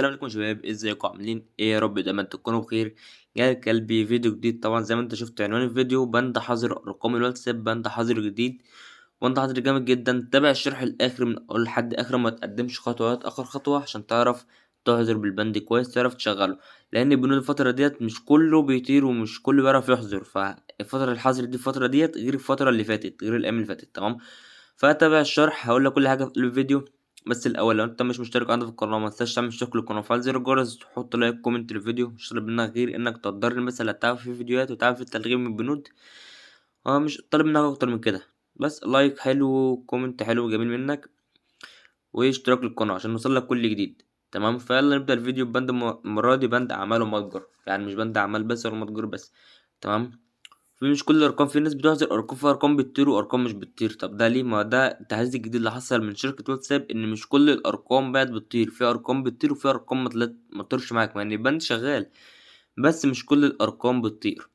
السلام عليكم يا شباب، ازيكم؟ عاملين ايه؟ يا رب دايما تكونوا بخير. يا كلبي فيديو جديد. طبعا زي ما انت شفت عنوان الفيديو، بند حظر ارقام الواتساب، بند حظر جديد، بند حظر جامد جدا. تابع الشرح الاخر من اول لحد اخر، ما تقدمش خطوات اخر خطوة عشان تعرف تحظر بالبند كويس، تعرف تشغله، لان بنود الفترة ديت مش كله بيطير ومش كله بيعرف يحظر. فالفتره الحظر دي الفترة ديت غير الفترة اللي فاتت، غير الايام اللي فاتت، تمام؟ فتابع الشرح، هقول لك كل حاجة في الفيديو. بس الاول لو انت مش مشترك عندي في القناة ما تنساش تعمل اشتراك للقناة وفعل زر الجرس، تحط like comment للفيديو. مش طالب منك غير انك تقدرني بس اللي هتعمل في فيديوهات وتعمل في التلغيم من البنود، مش طالب منك اكتر من كده، بس like حلو، comment حلو جميل منك، واشتراك للقناة عشان نوصل لك كل جديد، تمام؟ فيلا نبدا الفيديو ببند المرة دي بند اعمال ومتجر، يعني مش بند اعمال بس ولا متجر بس، تمام؟ في مش كل الارقام، في ناس بتحظر ارقام، في ارقام بتطير وارقام مش بتطير. طب ده ليه؟ ما ده التحديث الجديد اللي حصل من شركة واتساب، ان مش كل الارقام بقت بتطير، في ارقام بتطير وفي ارقام ما تطيرش معاك، مع ان البند شغال بس مش كل الارقام بتطير،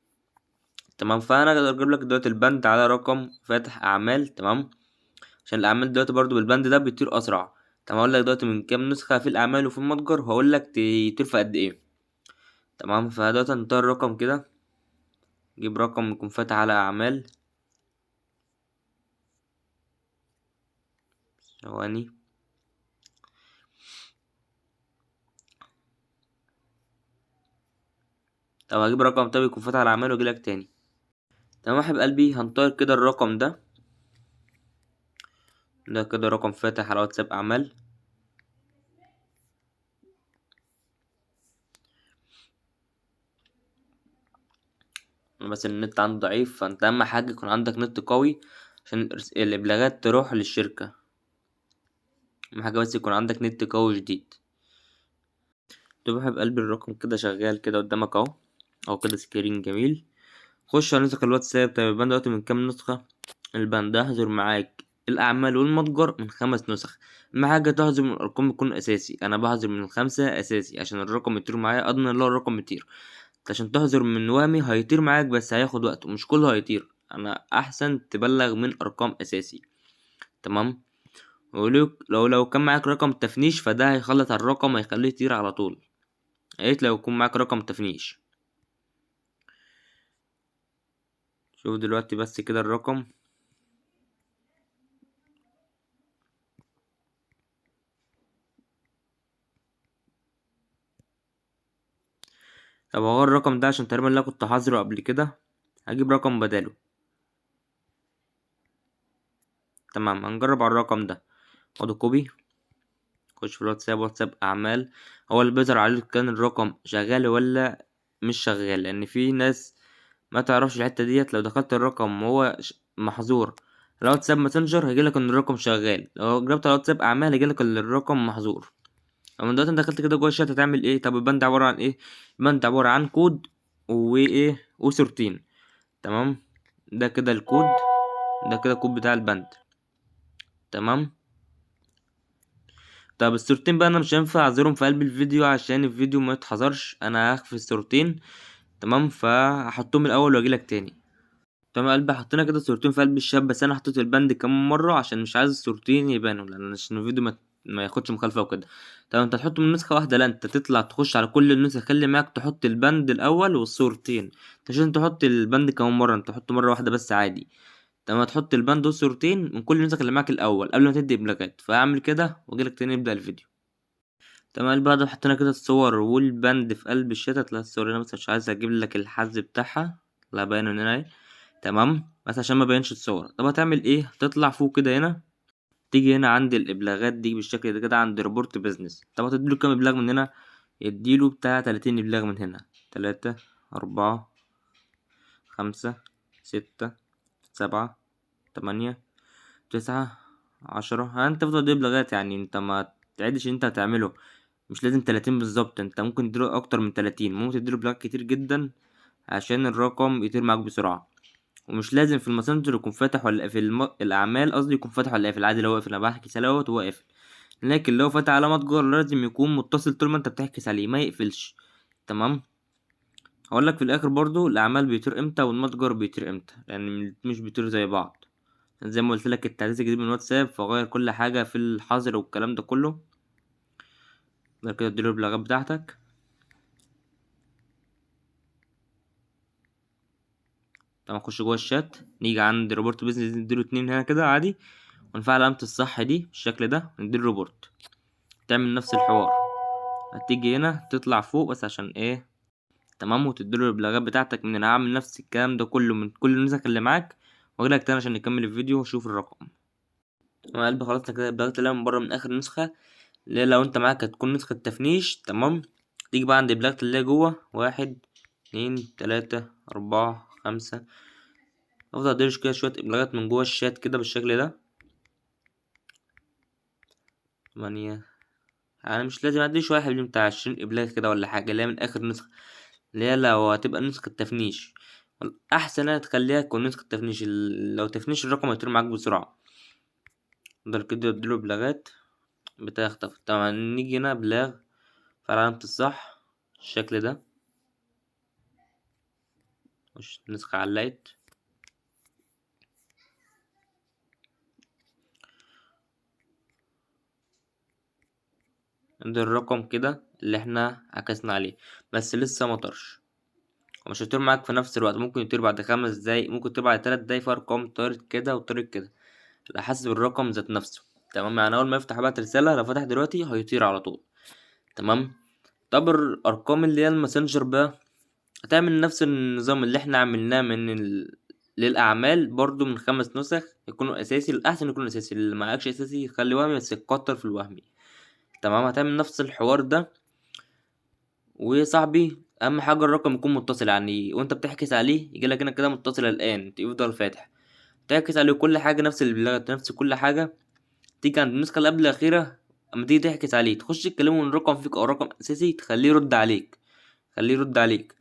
تمام؟ فانا اقدر اجيب لك دلوقتي البند على رقم فاتح اعمال، تمام؟ عشان الاعمال دلوقتي برضو بالبند ده بيطير اسرع، تمام؟ هقول لك دلوقتي من كام نسخه في الاعمال وفي المتجر، وهقول لك تطير في قد ايه، تمام؟ فدلوقتي هنطير رقم كده، جيب رقم يكون فاتح على اعمال، ثواني. طب هجيب رقم طب يكون فاتح على اعمال واجيلك تاني، تمام يا حبيب قلبي؟ هنطير كده الرقم ده، ده كده رقم فاتح على واتساب اعمال، بس النت عنده ضعيف، فانت اهم حاجة يكون عندك نت قوي عشان الابلاغات تروح للشركة، اهم حاجة بس يكون عندك نت قوي جديد. طب يا حبيب قلبي الرقم كده شغال كده قدامك اهو، اهو كده screen جميل. خش على نسخ الواتساب. طيب البند دلوقتي من كام نسخة؟ البند يحظر معاك الأعمال والمتجر من 5 نسخ. أهم حاجة تحظر من الأرقام يكون أساسي، أنا بحظر من 5 أساسي عشان الرقم يطير معايا، أضمن إن هو الرقم يطير. عشان تحظر من وهمي هيطير معاك بس هياخد وقت ومش كله هيطير، أنا أحسن تبلغ من أرقام أساسي، تمام؟ ولو لو كان معاك رقم تفنيش فده هيخلط على الرقم هيخليه يطير على طول، يا ريت لو يكون معاك رقم تفنيش. شوف دلوقتي بس كده الرقم، طب هغير الرقم ده عشان تقريبا اللي كنت حاظره قبل كده، هجيب رقم بداله، تمام؟ هنجرب على الرقم ده، خده copy، خش في الواتساب، واتساب اعمال، هو اللي بيظهر عليه كان الرقم شغال ولا مش شغال، لان في ناس ما تعرفش الحتة ديت. لو دخلت الرقم وهو محظور على واتساب ماسنجر هيجيلك ان الرقم شغال، لو جربت على واتساب اعمال هيجيلك ان الرقم محظور. اما دلوقتي انت دخلت كده جوه الشات هتعمل ايه؟ طب البند عبارة عن ايه؟ البند عبارة عن كود وايه؟ وصورتين، تمام؟ ده كده الكود، ده كده الكود بتاع البند، تمام؟ طب الصورتين بقى انا مش هينفع اظهرهم في قلب الفيديو عشان الفيديو ما يتحظرش، انا هخفي الصورتين، تمام؟ فهحطهم الاول واجيلك تاني، تمام؟ قلبي حطينا كده صورتين في قلب الشات، بس انا حطيت البند كمان مرة عشان مش عايز الصورتين يبانوا، لان عشان الفيديو ما ياخدش مخالفة وكده. طب انت تحط من نسخه واحدة؟ لا، انت تطلع تخش على كل النسخ، خلي معاك تحط البند الاول والصورتين، انت مش لازم تحط البند كمان مرة، انت تحطه مرة واحدة بس عادي، تمام؟ تحط البند والصورتين من كل النسخ اللي معاك الاول قبل ما تدي ابلاغات. فاعمل كده واجيلك تاني نبدا الفيديو، تمام؟ بعد ما حطينا كده الصور والبند في قلب الشات، هتلاقي الصور هنا، بس مش عايز اجيب لك الحز بتاعها، لا باين من هنا اهي، تمام؟ بس عشان ما بينش الصور. طب هتعمل ايه؟ تطلع فوق كده هنا، تيجي هنا عند الابلاغات دي بالشكل ده كده، عند report business. طب هتديله كام ابلاغ من هنا؟ اديله بتاع 30 ابلاغ من هنا، 3 4 5 6 7 8 9 10. ها انت تفضل تدي ابلاغات، يعني انت ما تعدش انت هتعمله، مش لازم 30 بالظبط، انت ممكن تديله اكتر من 30، ممكن تديله ابلاغات كتير جدا عشان الرقم يطير معاك بسرعة. ومش لازم في الماسنجر يكون فاتح ولا في الاعمال، قصدي يكون فاتح ولا قافل، عادي لو قافل، انا بحكي سلاوت وهو قافل، لكن لو فاتح على متجر لازم يكون متصل طول ما انت بتحكي عليه، ما يقفلش، تمام؟ هقول لك في الاخر برضو الاعمال بيطير امتى والمتجر بيطير امتى، لان مش بيطير زي بعض، زي ما قلت لك التحديث الجديد من واتساب فغير كل حاجة في الحظر والكلام ده كله. بعد كده تديله البلاغات بتاعتك. تمام، نخش جوه الشات، نيجي عند report business نديله 2 هنا كده عادي، ونفعل علامة الصح دي بالشكل ده، نديله report. تعمل نفس الحوار، هتيجي هنا تطلع فوق بس عشان ايه، تمام، وتديله البلاغات بتاعتك من هنا. هعمل نفس الكلام ده كله من كل النسخ اللي معاك، واجيلك تاني عشان نكمل الفيديو وشوف الرقم. تمام يا قلبي، خلصنا كده البلاغات اللي من بره من اخر نسخة، اللي هي لو انت معاك هتكون نسخة تفنيش. تمام، تيجي بقى عند البلاغات اللي هي جوه، 1 2 3 4 5، افضل اديله كده شوية ابلاغات من جوه الشات كده بالشكل ده. 8، انا مش لازم ادي شوية حلوين بتاع 20 ابلاغ كده ولا حاجة، اللي هي من اخر نسخة، اللي هي لو هتبقى نسخة تفنيش احسن انها تخليها تكون نسخة تفنيش. لو تفنيش الرقم هيطير معاك بسرعة. افضل كده اديله ابلاغات بتاع اختفى. طبعا نيجي هنا ابلاغ في علامة الصح بالشكل ده، مش نسخة علقت. ده الرقم كده اللي احنا عكسنا عليه، بس لسه مطرش، ومش هيطير معاك في نفس الوقت، ممكن يطير بعد 5 دقايق، ممكن يطير بعد 3 دقايق. في ارقام طارت كده وطارت كده على حسب الرقم ذات نفسه. تمام، يعني اول ما يفتح بقى رسالة، لو فتح دلوقتي هيطير على طول. تمام، طب الارقام اللي هي الماسنجر بقى هتعمل نفس النظام اللي احنا عملناه من للاعمال برضو، من 5 نسخ يكونوا اساسي، الاحسن يكونوا اساسي، اللي معكش اساسي خلي وهمي بس يكتر في الوهمي. تمام، هتعمل نفس الحوار ده. وصاحبي اهم حاجه الرقم يكون متصل، يعني وانت بتحكس عليه يجي لك هنا كده متصل الان، يفضل فاتح، تعكس عليه كل حاجه نفس البلاغات نفس كل حاجه. تيجي عند النسخه اللي قبل الاخيره، اما تيجي تحكس عليه تخش تكلمه من رقم فيك او رقم اساسي، تخليه يرد عليك، خليه يرد عليك،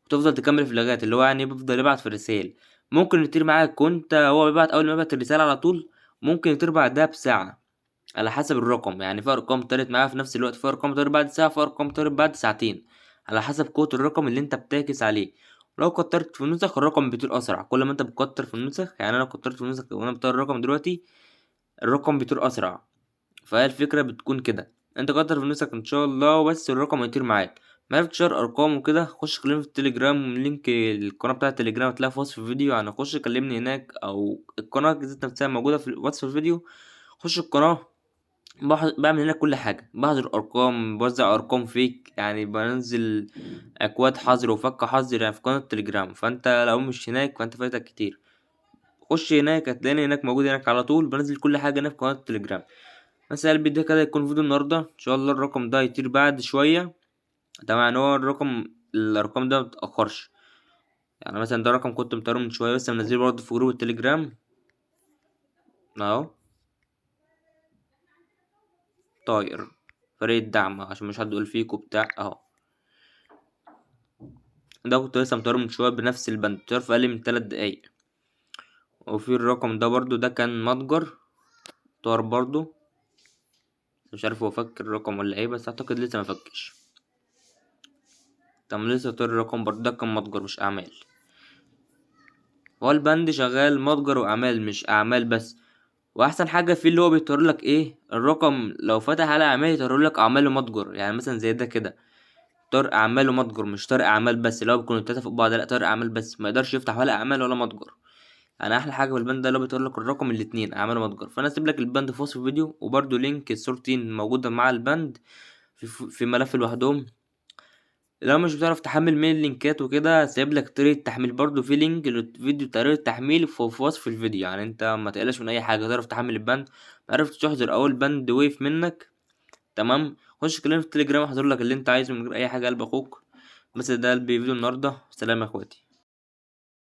وتفضل تكمل في اللغات اللي هو يعني بيفضل يبعت في الرسائل. ممكن يطير معاك وانت هو بيبعت، اول ما يبعت الرساله على طول، ممكن يطير بعدها بساعه على حسب الرقم. يعني في ارقام طارت معايا في نفس الوقت، في ارقام طارت بعد ساعه، في ارقام طارت بعد ساعتين، على حسب قوه الرقم اللي انت بتعكس عليه. لو كترت في النسخ الرقم بيطير اسرع، كل ما انت بتكتر في النسخ، يعني انا لو كترت في النسخ وانا بطير الرقم دلوقتي، الرقم بيطير اسرع. فهي الفكره بتكون كده، انت كتر في النسخ ان شاء الله وبس الرقم هيطير معاك. ما عرفتش تشير ارقام وكده، خش كلمني في التليجرام، link القناه بتاعه التليجرام هتلاقيها في وصف الفيديو، يعني خش كلمني هناك، او القناه ذات نفسها موجوده في وصف الفيديو. خش القناه، بعمل هناك كل حاجه، بحظر ارقام، بوزع ارقام fake، يعني بنزل اكواد حظر وفك حظر يعني في قناه التليجرام. فانت لو مش هناك فانت فايتك كتير، خش هناك هتلاقيني هناك موجود هناك على طول، بنزل كل حاجه هناك في قناه التليجرام. بس يا قلبي ده كده يكون فيديو النهارده، ان شاء الله الرقم ده هيطير بعد شويه. طبعا هو الارقام ده مبتتاخرش، يعني مثلا ده رقم كنت مطيره من شويه، بس منزله برضه في group التليجرام اهو، طاير فريق الدعم عشان مش حد يقول فيك وبتاع اهو. ده كنت لسه مطيره من شويه بنفس البند، طير في اقل من 3 دقايق. وفي الرقم ده برضو، ده كان متجر طار برضو، مش عارف هو فك الرقم ولا ايه، بس اعتقد لسه ما فكش. طب لسه طار الرقم برضو، ده كان متجر مش اعمال. هو البند شغال متجر واعمال مش اعمال بس. واحسن حاجه فيه اللي هو بيطير لك ايه الرقم، لو فتح على اعمال يطير لك اعمال ومتجر، يعني مثلا زي ده كده طار اعمال ومتجر، مش طار اعمال بس اللي هو بيكونوا التلاته فوق بعض، لا طار اعمال بس، ما يقدرش يفتح ولا اعمال ولا متجر. انا احلى حاجه في البند ده اللي هو بيطير لك الرقم الاتنين اعمال ومتجر. فانا هسيب لك البند في وصف الفيديو، وبرده link الصورتين موجوده مع البند في ملف لوحدهم. لو مش بتعرف تحمل من اللينكات وكده، سايب لك طريقه تحميل برده في link للفيديو طريقه تحميل في وصف الفيديو، يعني انت ما تقلقش من اي حاجه، تعرف تحمل البند. ما عرفتش تحضر اول بند وقف منك، تمام، خش كلمني في التليجرام احضر لك اللي انت عايزه من غير اي حاجه. قلب اخوك. بس ده قلبي فيديو النهارده، سلام يا اخواتي.